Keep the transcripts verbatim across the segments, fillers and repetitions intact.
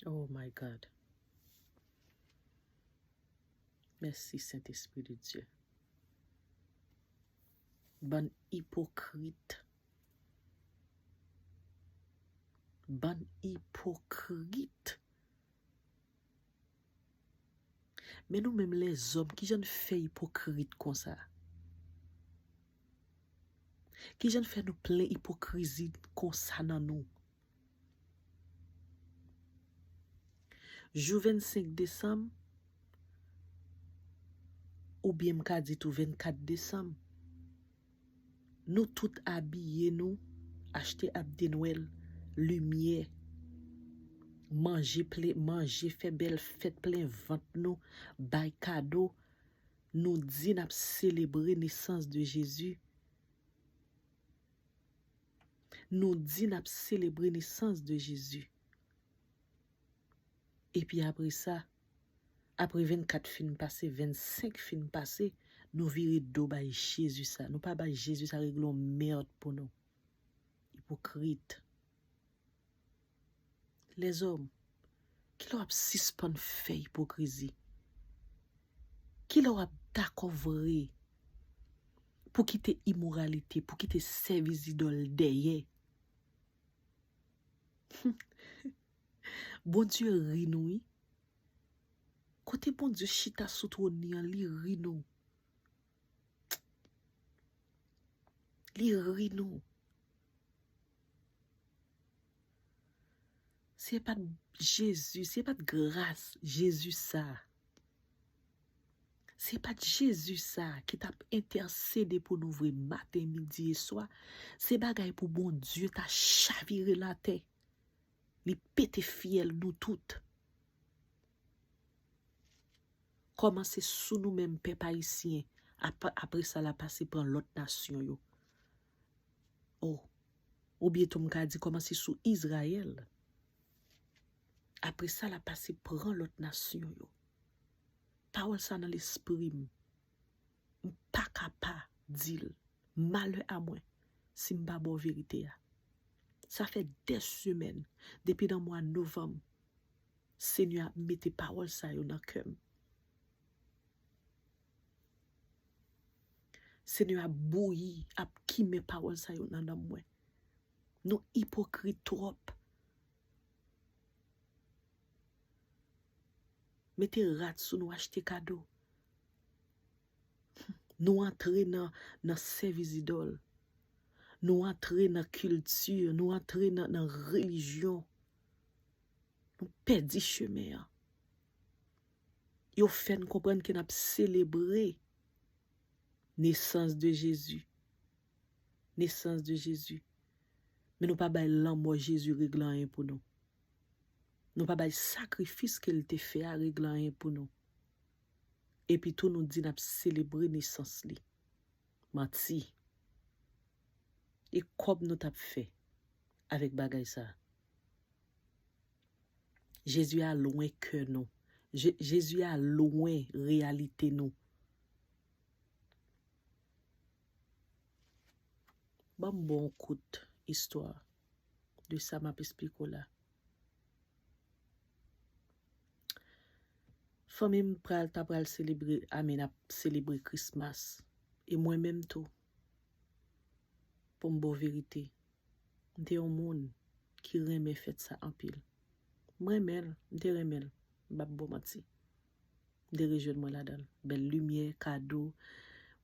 Oh my God. Mèsi, Sentespri de Dye. Bann ipokrit. Bann ipokrit. Men nou menm lèzòm, kijan n fè ipokrit konsa? Kijan n fè nou plen ipokrizi konsa nan nou? Jou vennsenk desanm, oubyen m ka di tou vennkat desanm, nou tout abiye nou, achte abde Nwèl, limyè, manje plen, manje, fè bèl fèt, plen vant nou, bay kado, nou di n ap selebre nesans de Jezi. Nou di n ap selebre nesans de Jezi. Epi apre sa, apre vennkat fin pase, vennsenk fin pase, nou vire do bay Jezi sa. Nou pa bay Jezi sa regle yon mèd pou nou. Ipokrit. Lèzòm, kilè w ap sispann fè ipokrizi? Kilè w ap dakò vre pou kite imoralite, pou kite sèvis idòl dèyè? Bondye ri nou, wi. Kote Bondye chita sou twòn li an, li ri nou. Li ri nou. Se pa t Jezi, se pa t gras Jezi sa. Se pa t Jezi sa ki t ap entèsede pou nou vre maten, midi e swa. Se bagay pou Bondye ta chavire latè. Li pete fyèl nou tout. Kòmanse sou nou menm pèp ayisyen, ap-, apre sa l a pase pran lòt nasyon yo. Oh, oubyen tou m ka di kòmanse sou Izrayèl. Apre sa l a pase pran lòt nasyon yo. Pawòl sa nan lespri m. M pa ka pa di l. Malè a mwen si m pa ba w verite a. Sa fè dè semèn, depi nan mwa novanm, Senyè a mete pawòl sa yo nan kè m. Senyè a bouyi, ap kimen pawòl sa yo nan nanm mwen. Nou ipokrit twòp. Mete rad sou nou, achte kado. Nou antre nan, nan sèvis idòl. Nou antre nan kilti, nou antre nan, nan relijyon. Nou pèdi chemen an. Yo fè n konprann ke n ap selebre nesans de Jezi. Nesans de Jezi. Men nou pa bay lanmò Jezi regle anyen pou nou. Nou pa bay sakrifis ke l te fè a regle anyen pou nou. Epi tou nou di n ap selebre nesans li. Manti. E kòb nou t ap fè avèk bagay sa a? Jezi a lwen kè nou. Je-, Jezi a lwen reyalite nou. Ban m ba w yon kout istwa de sa m ap esplike w la. Fanmi m pral, ta pral selebre, I mean, ap selebre Christmas. E mwen menm tou, pou m ba w verite, m te yon moun ki renmen fèt sa anpil. M renmen l, m te renmen l, m p ap ba w manti. M te rejwenn mwen ladan l. Bèl limyè, kado,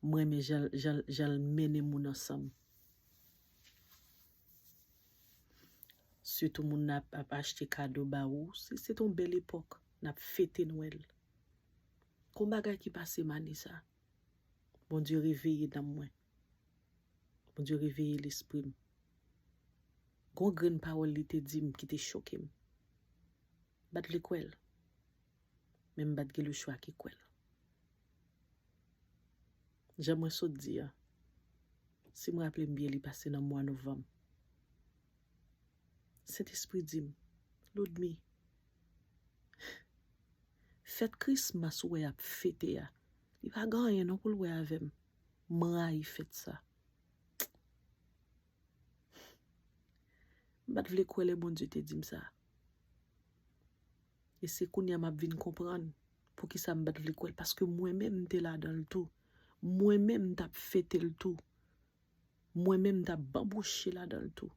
m renmen jan l, jan l, jan l mennen moun ansanm. Sitou moun nan ap, ap achte kado ba ou. Se, se te yon bèl epòk. N ap fete Nwèl. Gon bagay ki pase m ane sa. Bondye reveye nanm mwen. Bondye reveye lespri m. Gon grenn pawòl li te di m ki te choke m. M pa t vle kwè l. Men m pa t gen lechwa ke kwè l. Jan mwen sot di a, si m raple m byen, li pase nan mwa novanm. Sentespri di m, Ludmy, fèt Krismas ou wè y ap fete a, li pa gen anyen non pou l wè avè m. M rayi fèt sa. M pa t vle kwè lè Bondye te di m sa. E se kounye a m ap vin konprann poukisa m pa t vle kwè l, paske mwen menm m te ladan l tou. Mwen menm m t ap fete l tou. Mwen menm m t ap banbouche ladan l tou.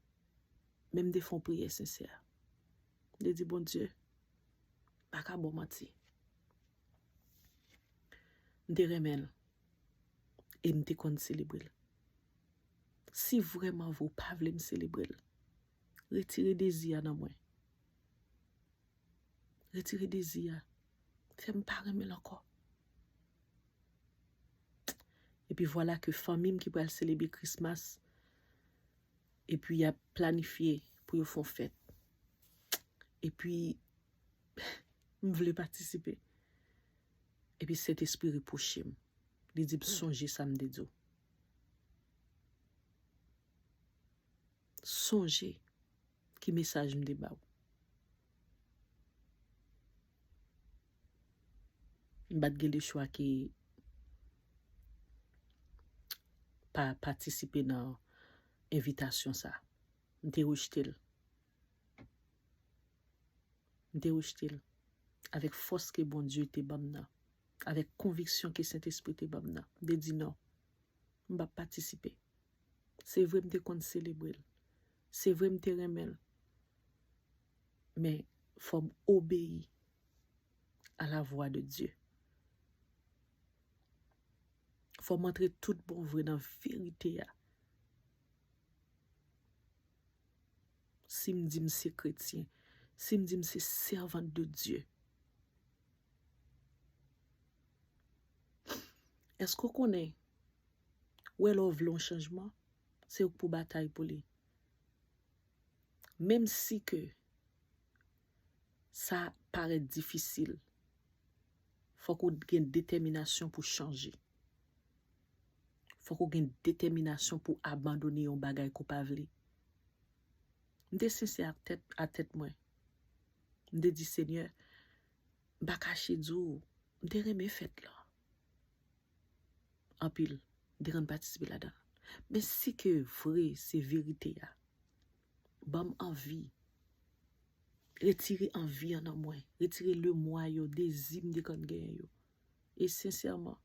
Men m te fè yon priyè sensè. M te di, Bondye, m pa ka ba w manti. M te renmen l. E m te konn selebre l. Si vrèman vre w pa vle m selebre l, retire dezi a nan mwen. Retire dezi a. Fè m pa renmen l ankò. Epi vwala ke fanmi m ki pral selebre Christmas, epi y ap planifye pou yo fè yon fèt. Epi, m vle patisipe. Epi Sentespri repwoche m. Li di m, sonje sa m te di w. Sonje ki mesaj m te ba w. M pa t gen lechwa ke pa patisipe nan envitasyon sa. M te rejte l. M te rejte l. Avèk fòs ke Bondye te ban m nan. Avèk konviksyon ke Sentespri te ban m nan. M te di non. M p ap patisipe. Se vre m te konn selebre l. Se vre m te renmen l. Men fò m obeyi à la voix de Dieu. Fò m antre tout bon vre nan verite a. Si m di m se kretyen, si m di m se sèvant de Dye, èske w konnen, wè lè w vle yon chanjman, se ou k pou batay pou li. Menm si ke sa parèt difisil, fòk ou gen detèminasyon pou chanje. Fòk ou gen detèminasyon pou abandone yon bagay ke w pa vle. M te sensè ak tèt, a tèt mwen. M te di, Senyè, m pa kache di w, m te renmen fèt lan. Anpil. M te konn patisipe ladan l. Men si ke vre, se verite a, ban m anvi. Retire anvi an nan mwen. Retire lemwa yo, dezi m te konn genyen yo. E sensèman,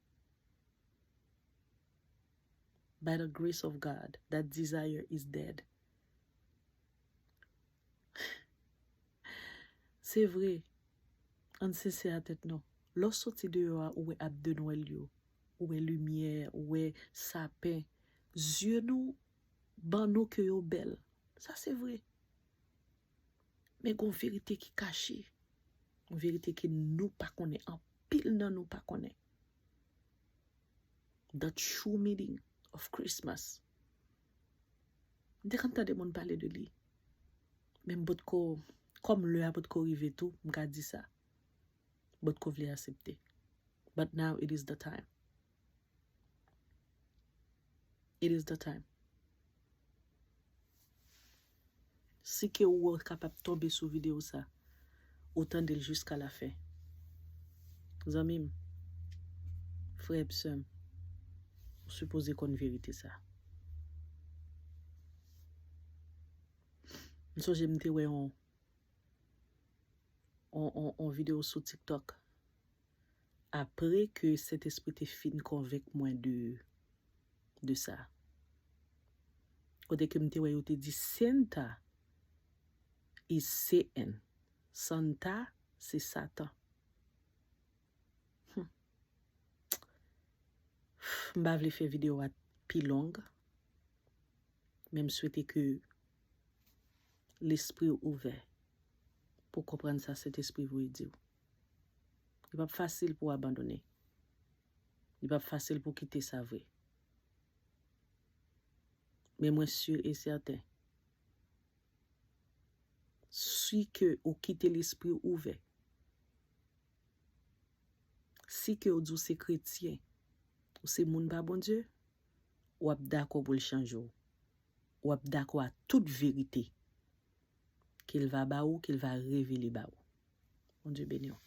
by the grace of God, that desire is dead. Se vre, ann sensè a tèt nou. Lè w soti deyò a, ou wè abdenwèl yo, ou wè limyè, ou wè sapen. Zye nou ban nou ke yo bèl. Sa se vre. Men gon verite ki kache. Yon verite ke nou pa konnen, anpil nan nou pa konnen. The true meaning of Christmas. M te konn tande moun pale de li. Men m potko, kòm lè a potko rive tou, m ka di sa. M potko vle aksepte. But now it is the time. It is the time. Si ke ou kapab tonbe sou videyo sa, ou tande l jiska la fen. Zanmi m, frè m, sè m, ou sipoze konn verite sa. M sonje m te wè yon, yon, yon, yon videyo sou TikTok. Apre ke Sentespri te fin konvenk mwen de, de sa. Kote ke m te wè yo te di Santa is Satan. Santa se Satan. Hmm. M pa vle fè videyo a pi long, men m swete ke lespri w ouvè pou w konprann sa Sentespri voye di w. Li p ap fasil pou w abandone. Li p ap fasil pou w kite sa vre. Men mwen si e sèten, si ke ou kite lespri w ouvè, si ke ou di w se kretyen, ou se moun pa Bondye, w ap dakò pou l chanje w. W ap dakò a tout verite ke l va ba ou, ke l va revele ba ou. Bondye beni w.